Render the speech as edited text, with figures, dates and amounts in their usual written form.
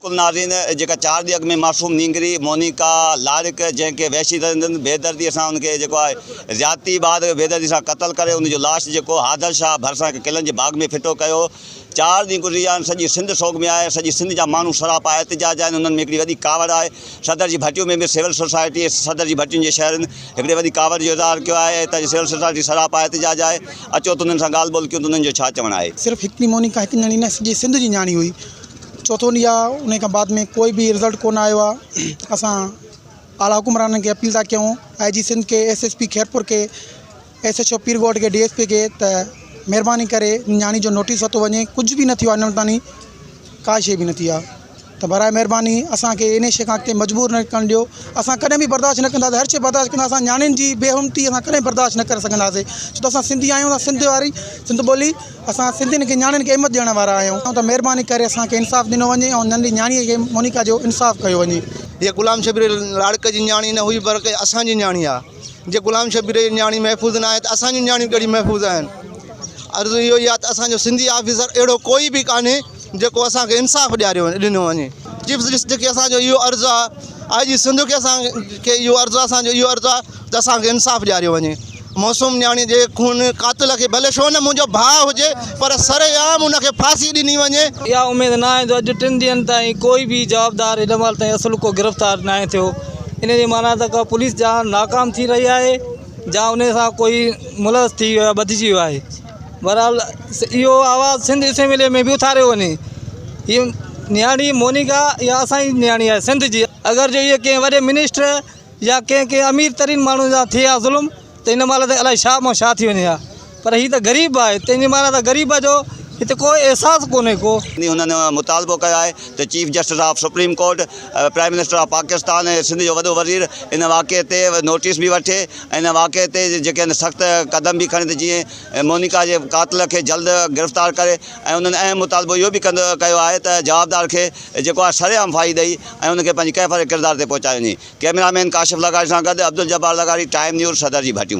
بلڪل ناظرين جيڪا چار ڏينهن اڳ ۾ معصوم نينگري مونيڪا لاڙڪ جنهن کي وحشي درندن بيدردي سان ان کي جيڪو آهي زيادتي بعد بيدردي سان قتل ڪري ان جو لاش جيڪو حاضر شاهه ڀرسان هڪ قلعن جي باغ ۾ ڦٽو ڪيو چار ڏينهن گذري ويا آهن سڄي سنڌ سوڳ ۾ آهي سڄي سنڌ جا ماڻهو سراپا احتجاج آهن انهن ۾ هڪڙي وڏي ڪاوڙ آهي صدر جي ڀٽيون ۾ به سول سوسائٽي صدر جي ڀٽين جي شهرين هڪڙي وڏي ڪاوڙ جو اظهار ڪيو آهي اتان جي سول سوسائٽي سراپا احتجاج آهي اچو ته انهن سان ڳالهه ٻولهه ڪيون ته انهن جو ڇا چوڻ آهي. صرف هڪڙي مونيڪا هڪ نياڻي نه سڄي سنڌ جي نياڻي هئي چوٿون ڏينهن آ ان کان بعد ۾ ڪوئي به رزلٽ ڪونه آيو آ اسان اعليٰ حڪمرانن کي اپيل ٿا ڪيون آء جي سنڌ کي ايس ايس پي خيرپور کي ايس ايڇ او پيرڳوٺ کي ڊي ايس پي کي ته مهرباني ڪري نياڻي جو نوٽيس ورتو وڃي ڪجهه به نه ٿيو آ هن تائين ڪا شي به نه ٿي آ ته براء مهرباني اسان کي انهي شي کان اڳتي مجبور نه ڪرڻ ڏيو اسان ڪڏهن به برداشت نه ڪنداسين هر شي برداشت ڪندا اسان نياڻين جي بي حرمتي اسان ڪڏهن برداشت نه ڪري سگهنداسين ڇو ته اسان سنڌي آهيون اسان سنڌ واري سنڌ ٻولي اسان سنڌين کي نياڻين کي اهميت ڏيڻ وارا آهيون ته مهرباني ڪري اسان کي انصاف ڏنو وڃي ۽ ننڍي نياڻي کي مونيڪا جو انصاف ڪيو وڃي. هيء غلام شبير لاڙڪ جي نياڻي نه هئي بلڪه اسان جي نياڻي آ. جي غلام شبير جي نياڻي محفوظ نه آهي ته اسان جون نياڻيون ڪهڙي محفوظ آهن. عرض اهو ئي آ ته اسان جو سنڌي آفيسر اهڙو ڪوئي به ڪانهي جيڪو اسان کي انصاف ڏياريو ڏنو وڃي. چيف جسٽس کي اسان جو اهو عرض آ آء جي سنڌ کي اسان کي اهو عرض آ اسان جو اهو عرض آ ته اسان کي انصاف ڏياريو وڃي. معصوم نياڻي جي خون قاتل کي ڀلي ڇو نه منهنجو ڀاء هجي پر سر عام ان کي ڦاسي ڏني وڃي. اها اميد نه آهي جو اڄ ٽن ڏينهن تائين ڪوئي به جوابدار هن مهل تائين اصل ڪو گرفتار ناهي ٿيو ان جي معنيٰ ته ڪا پوليس جا ناڪام ٿي رهي آهي جا ان سان ڪوئي ملوث ٿي ويو آهي ٻڌجي ويو آهي بهرحال اهو آواز سنڌ اسيمبلي ۾ به اٿاريو وڃي هي نياڻي مونيڪا اها اسان جي نياڻي آهي سنڌ جي اگر جو اهي ڪنهن وڏي منسٽر يا ڪنهن ڪنهن امير ترين ماڻهو سان ٿئي ها ظلم ته ان مهل ته الائي ڇا مان ڇا ٿي وڃي ها پر هي ته غريب آهي تنهن جي معنيٰ ته غريب جو هتي ڪو احساس ڪونهي ڪو. هنن مطالبو ڪيو آهي ته chief justice of supreme court, prime minister of Pakistan ۽ Sindh جو وڏو وزير ان واقعي تي نوٽيس به وٺي ۽ ان واقعي تي جيڪي آهن سخت قدم به کڻي ته جيئن مونيڪا جي قاتل کي جلد گرفتار ڪري ۽ انهن اهم مطالبو اهو به ڪندو ڪيو آهي ته جوابدار کي جيڪو آهي سرعام ڦاهي ڏئي ۽ ان کي پنهنجي ڪيفر ڪردار تي پهچايو وڃي. ڪئميرا مين ڪاشف لغاري سان گڏ عبدالجبار لغاري ٽائيم نيوز صدر جي ڀٽيون.